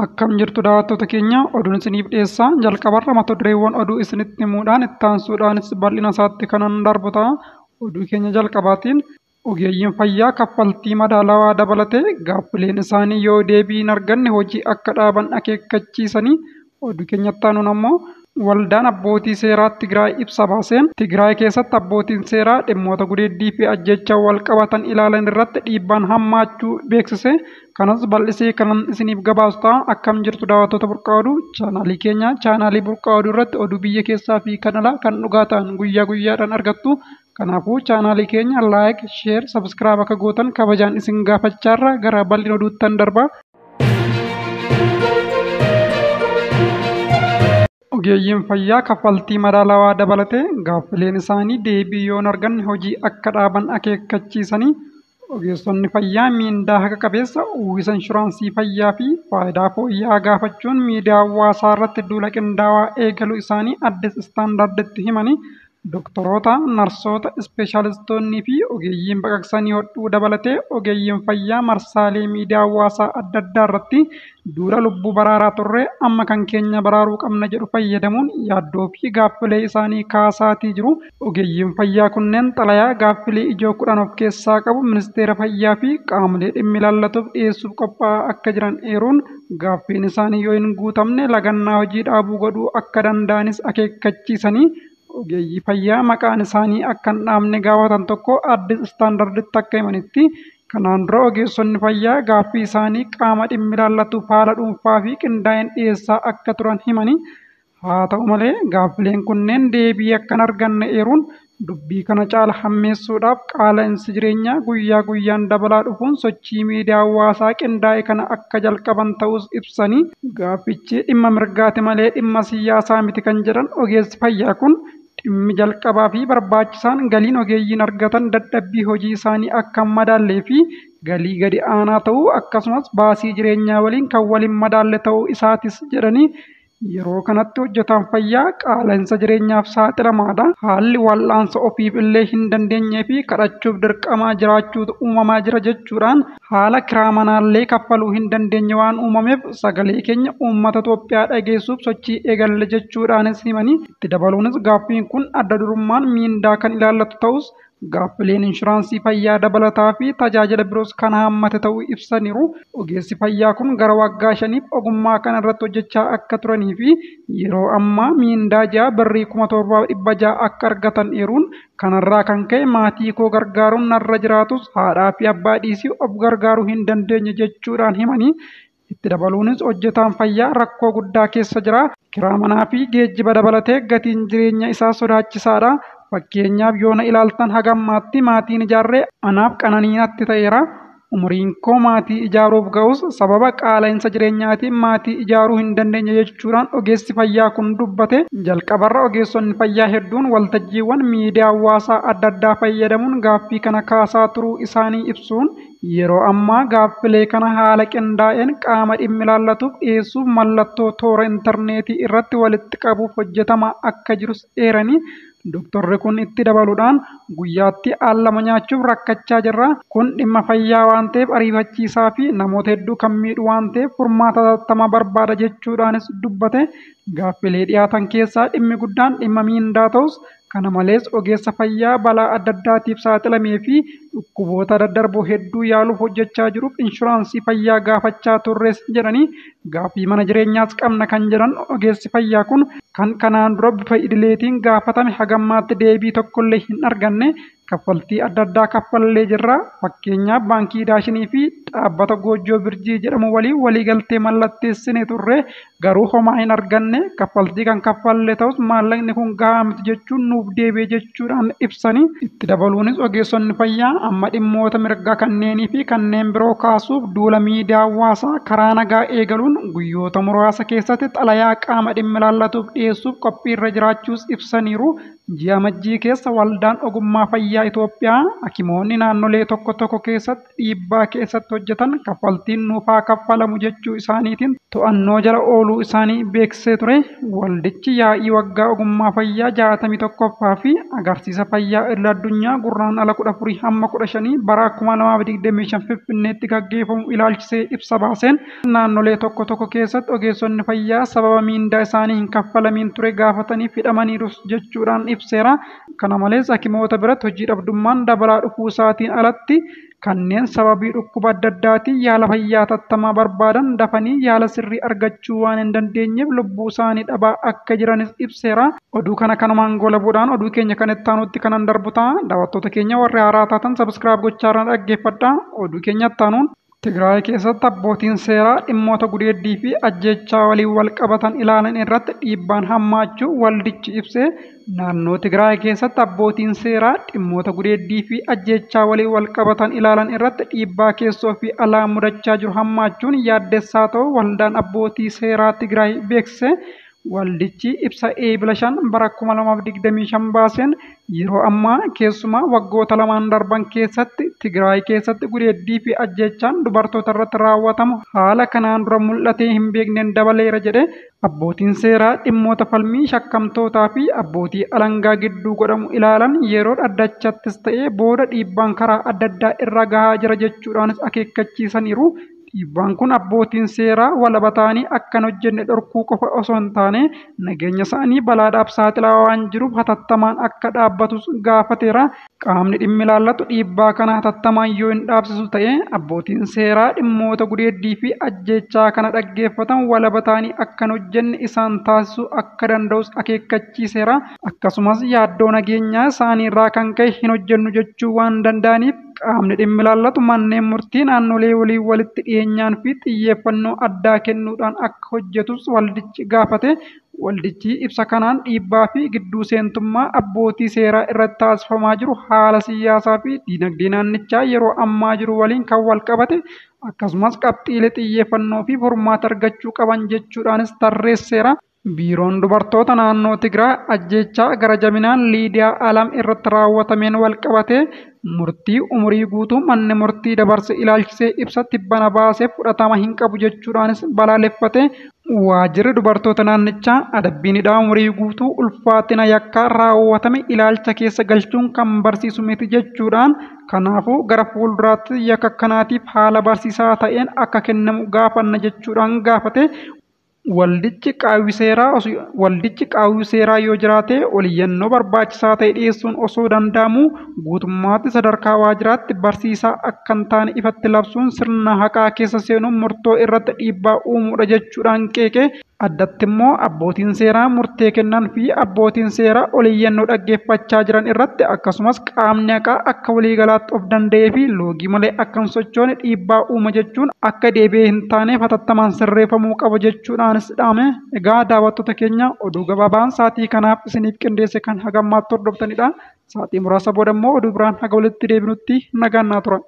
Akkam jirtu daawwattoota keenya, oduun isiniif dhiyeessaa. Jalqabarra mata dureewwan oduu isinitti himuudhaan itti aansuudhaanis bal'ina isaatti kanan darbu ta'a. Oduu keenya jalqabaatiin ogeeyyiin fayyaa kaffaltii madaalawaa dabalatee gaaffileen isaanii yoo deebii hin arganne hojii akka dhaaban akeekkachiisanii. Oduu keenyatti aanuun ammoo waldaan abbootii seeraa Tigraay ibsa baaseen Tigraay keessatti abbootiin seeraa dhimmoota gudeeddii fi ajjechaa wal qabatan ilaalan irratti dhiibbaan hammaachuu beeksise. Kanas bal'isee kanan isiniif gabaasu ta'a. Akkam jirtu daawwattoota Burqaa Oduu? Chaanaalii keenya chaanaalii Burqaa Oduu irratti oduu biyya keessaa fi kan alaa kan dhugaa ta'an guyyaa guyyaadhaan argattu. Kanaafuu chaanaalii keenya like, share, subscribe akka gootan kabajaan isin gaafachaarra gara bal'ina oduuttan darba. Ogeeyyiin fayyaa kaffaltii madaalawaa dabalatee gaaffileen isaanii deebii yoo hin arganne hojii akka dhaaban akeekkachiisanii. Ogeessonni fayyaa miindaa haqa qabeessa, uwwisa inshuraansii fayyaa fi faayidaa fooyya'aa gaafachuun miidiyaa hawaasaa irratti duula qindaawaa eegaluu isaanii Addis Istaandaarditti himanii. Doktoroota, narsoota, ispeeshaalistoonnii fi ogeeyyiin baqaqsanii hodhuu dabalatee ogeeyyiin fayyaa marsaalee miidiyaa hawaasaa adda addaa irratti duula lubbuu baraaraa turre amma kan keenya baraaruu qabna jedhu fayyadamuun yaaddoo fi gaaffilee isaanii kaasaatii jiru. Ogeeyyiin fayyaa kunneen xalayaa gaaffilee ijoo 10 of keessaa qabu ministeera fayyaa fi qaamolee dhimmi ilaallatuuf dhiyeessuuf qophaa'aa akka jiran eeruun gaaffiin isaanii yoo hin guutamne lagannaa hojii dhaabuu godhuu akka danda'anis akeekkachiisanii. Ogeeyyii fayyaa maqaan isaanii akka hin dhaamne gaafatan tokko Addis Istaandarditti akka himanitti kanaan dura ogeessonni fayyaa gaaffii isaanii qaama dhimmi ilaallatuuf haala dhuunfaa fi qindaa'een dhiyeessaa akka turan himanii. Haa ta'u malee gaaffileen kunneen deebii akka hin arganne eeruun dubbii kana caala hammeessuudhaaf qaala'insi jireenyaa guyyaa guyyaan dabalaa dhufuun sochii miidiyaa hawaasaa qindaa'e kana akka jalqaban ta'us ibsanii. Gaaffichi dhimma mirgaati malee dhimma siyaasaa miti kan jedhan ogeessi fayyaa kun dhimmi jalqabaa fi barbaachisaan galiin ogeeyyiin argatan dadhabbii hojii isaanii akka hin madaallee fi galii gadi aanaa ta'uu akkasumas baasii jireenyaa waliin kan waliin madaalle ta'uu isaatis jedhanii. Yeroo kanatti hojjetaan fayyaa qaala'insa jireenyaaf saaxilamaadha. Haalli wal'aansa ofiif illee hin dandeenyee fi kadhachuuf dirqamaa jiraachuutu uumamaa jira jechuudhaan haala kiraa manaallee kaffaluu hin dandeenye waan uumameef sagalee keenya uummata Itoophiyaa dhageessuuf sochii eegalle jechuudhaanis himanii. Itti dabaluunis gaaffiin kun adda durummaan miindaa kan ilaallatu ta'us gaaffileen inshuraansii fayyaa dabalataa fi tajaajila biroos kan haammate ta'uu ibsaniiru. Ogeessi fayyaa kun gara waggaa 5f ogummaa kana irratti hojjechaa akka turanii fi yeroo ammaa miindaa ji'a birrii 7600 akka argatan eeruun kanarraa kan ka'e maatii koo gargaaruun narra jiraatus haadhaa fi abbaa dhiisii of gargaaruu hin dandeenye jechuudhaan himanii. Itti dabaluunis hojjetaan fayyaa rakkoo guddaa keessa jira. Kiraa manaa fi geejjiba dabalatee gatiin jireenya isaa sodaachisaadha. Fakkeenyaaf yoona ilaaltan haga ammaatti maatiin ijaarree anaaf qananii natti ta'eera. Umuriin koo maatii ijaaruuf ga'us sababa qaala'insa jireenyaatiin maatii ijaaruu hin dandeenye jechuudhaan ogeessi fayyaa kun dubbate. Jalqabarra ogeessonni fayyaa hedduun waltajjiiwwan miidiyaa hawaasaa adda addaa fayyadamuun gaaffii kana kaasaa turuu isaanii ibsuun yeroo ammaa gaaffilee kana haala qindaa'een qaama dhimmi ilaallatuuf dhiyeessuuf mallattoo toora intarneetii irratti walitti qabuuf hojjetamaa akka jirus eeranii. Doktorri kun itti dabaluudhaan guyyaatti al lama nyaachuuf rakkachaa jirra. Kun dhimma fayyaa waan ta'eef ariifachiisaa fi namoota hedduu kan miidhu waan ta'eef furmaata hatattamaa barbaada jechuudhaanis dubbate. Gaaffilee dhiyaatan keessaa dhimmi guddaan dhimma miindaa ta'us kana malees ogeessa fayyaa balaa adda addaatiif saaxilamee fi dhukkuboota daddarboo hedduu yaaluuf hojjechaa jiruuf inshuraansii fayyaa gaafachaa turres jedhanii. Gaaffii mana jireenyaas qabna kan jedhan ogeessi fayyaa kun kan kanaan dura bifa idileetiin gaafatame hagammaatti deebii tokkollee hin arganne. Kaffaltii adda addaa kaffallee jirra. Fakkeenyaaf baankii Daashinii fi dhaabbata Goojjoo Birjii jedhamu waliin waliigaltee mallatteessine turre garuu homaa hin arganne. Kaffaltii kan kaffalle ta'us maallaqni kun gahaa miti jechuun nuuf deebi'e jechuudhaan ibsanii. Itti dabaluunis ogeessonni fayyaa amma dhimmoota mirgaa kanneenii fi kanneen biroo kaasuuf duula miidiyaa hawaasaa karaa nagaa eegaluun guyyoota muraasa keessatti xalayaa qaama dhimmi ilaallatuuf dhiyeessuuf qophiirra jiraachuus ibsaniiru. Ji'a Majjii keessa waldaan ogummaa fayyaa Itoophiyaa hakimoonni naannolee tokko tokko keessatti dhiibbaa keessatti hojjetan kaffaltiin nuuf haa kaffalamu jechuu isaaniitiin to'annoo jala ooluu isaanii beeksisee ture. Waldichi yaa'ii waggaa ogummaa fayyaa 61ffaa fi agarsiisa fayyaa idil addunyaa Gurraandhala 14 hamma 15 bara 2025 Finfinneetti gaggeeffamu ilaalchisee ibsa baaseen, naannolee tokko tokko keessatti ogeessonni fayyaa sababa miindaa isaanii hin kaffalamiin ture gaafataniif hidhamaniirus jechuudhaan ibseera. Kana malees, hakimoota biratti hojii dhabdummaan dabalaa dhufuu isaatiin alatti kanneen sababii dhukkuba adda addaatiin yaala fayyaa hatattamaa barbaadan dafanii yaala sirrii argachuu waan hin dandeenyeef lubbuu isaanii dhabaa akka jiranis ibseera. Oduu kana kanumaan goolabuudhaan oduu keenya kan itti aanutti kanan darbu ta'a. Daawwattoota keenya warri haaraa taatan subscribe gochaa irraan dhaggeeffadhaa. Oduu keenya itti aanuun, Tigraay keessatti abbootiin seeraa dhimmoota gudeeddii fi ajjeechaa waliin wal qabatan ilaalan irratti dhiibbaan hammaachuu waldichi ibsee. Naannoo Tigraay keessatti abbootiin seeraa dhimmoota gudeeddii fi ajjeechaa waliin wal qabatan ilaalan irratti dhiibbaa keessoo fi alaa mudachaa jiru hammaachuun yaaddessaa ta'uu waldaan abbootii seeraa Tigraay beeksise. Waldichi ibsa Eebila 5 bara 2025 baaseen, yeroo ammaa keessumaa waggoota lamaan darban keessatti Tigraay keessatti gudeeddii fi ajjeechaan dubartoota irratti raawwatamu haala kanaan dura mul'atee hin beekneen dabaleera jedhe. Abbootiin seeraa dhimmoota falmii shakkamtootaa fi abbootii alangaa gidduu godhamu ilaalan yeroo dhaddachattis ta'ee booda dhiibbaan karaa adda addaa irra gahaa jira jechuudhaanis akeekkachiisaniiru. Dhiibbaan kun abbootiin seeraa walaba ta'anii akka hin hojjenne dhorkuu qofa osoo hin taane, nageenya isaanii balaadhaaf saaxilaa waan jiruuf hatattamaan akka dhaabbatus gaafateera. Qaamni dhimmi ilaallatu dhiibbaa kana hatattamaan yoo hin dhaabsisu ta'e, abbootiin seeraa dhimmoota gudeeddii fi ajjeechaa kana dhaggeeffatan walaba ta'anii akka hin hojjenne isaan taasisuu akka danda'us akeekkachiiseera. Akkasumas yaaddoo nageenyaa isaaniirraa kan ka'e hin hojjennu jechuu waan danda'aniif, qaamni dhimmi ilaallatu manneen murtii naannolee waliin walitti dhiyeenyaan fi xiyyeeffannoo addaa kennuudhaan akka hojjetus waldichi gaafate. Waldichi ibsa kanaan dhiibbaa fi gidduu seentummaa abbootii seeraa irratti taasifamaa jiru haala siyaasaa fi diinagdee naannichaa yeroo ammaa jiru waliin kan wal qabate, akkasumas qabxiilee xiyyeeffannoo fi furmaata argachuu qaban jechuudhaanis tarreesseera. Biiroon dubartoota naannoo Tigraay ajjeechaa gara jabinaan Liidiyaa Alam irratti raawwatameen wal qabate murtii umurii guutuu manni murtii dabarse ilaalchisee ibsa tibbana baasee fudhatama hin qabu jechuudhaanis balaaleffate. Waajjirri dubartoota naannichaa adabbiin hidhaa umurii guutuu ulfaatina yakkaa raawwatame ilaalcha keessa galchuun kan barsiisu miti jechuudhaan, kanaafuu gara fuulduraatti yakka akkanaatiif haala barsiisaa ta'een akka kennamu gaafanna jechuudhaan gaafate. Waldichi qaawwi seeraa yoo jiraate oliyyannoo barbaachisaa ta'e dhiyeessuun osoo danda'amuu, guutummaatti sadarkaa waajjiraatti barsiisaa akka hin taane ifatti labsuun sirna haqaa keessa seenuun murtoo irratti dhiibbaa uumuudha jechuudhaan qeeqe. Addatti immoo abbootiin seeraa murtee kennan fi abbootiin seeraa oliyyannoo dhaggeeffachaa jiran irratti, akkasumas qaamni haqaa akka waliigalaatti of danda'ee fi loogii malee akka hin sochoone dhiibbaa uuma jechuun, akka deebi'ee hin taaneef hatattamaan sirreeffamuu qaba jechuudhaanis dhaame. Egaa daawwattoota keenya, oduu gabaabaan sa'aatii kanaaf isiniif qindeesse kan hagammaatti hordoftanidha. Sa'aatii muraasa booda immoo oduu biraan haga walitti deebinutti nagaan naa tura.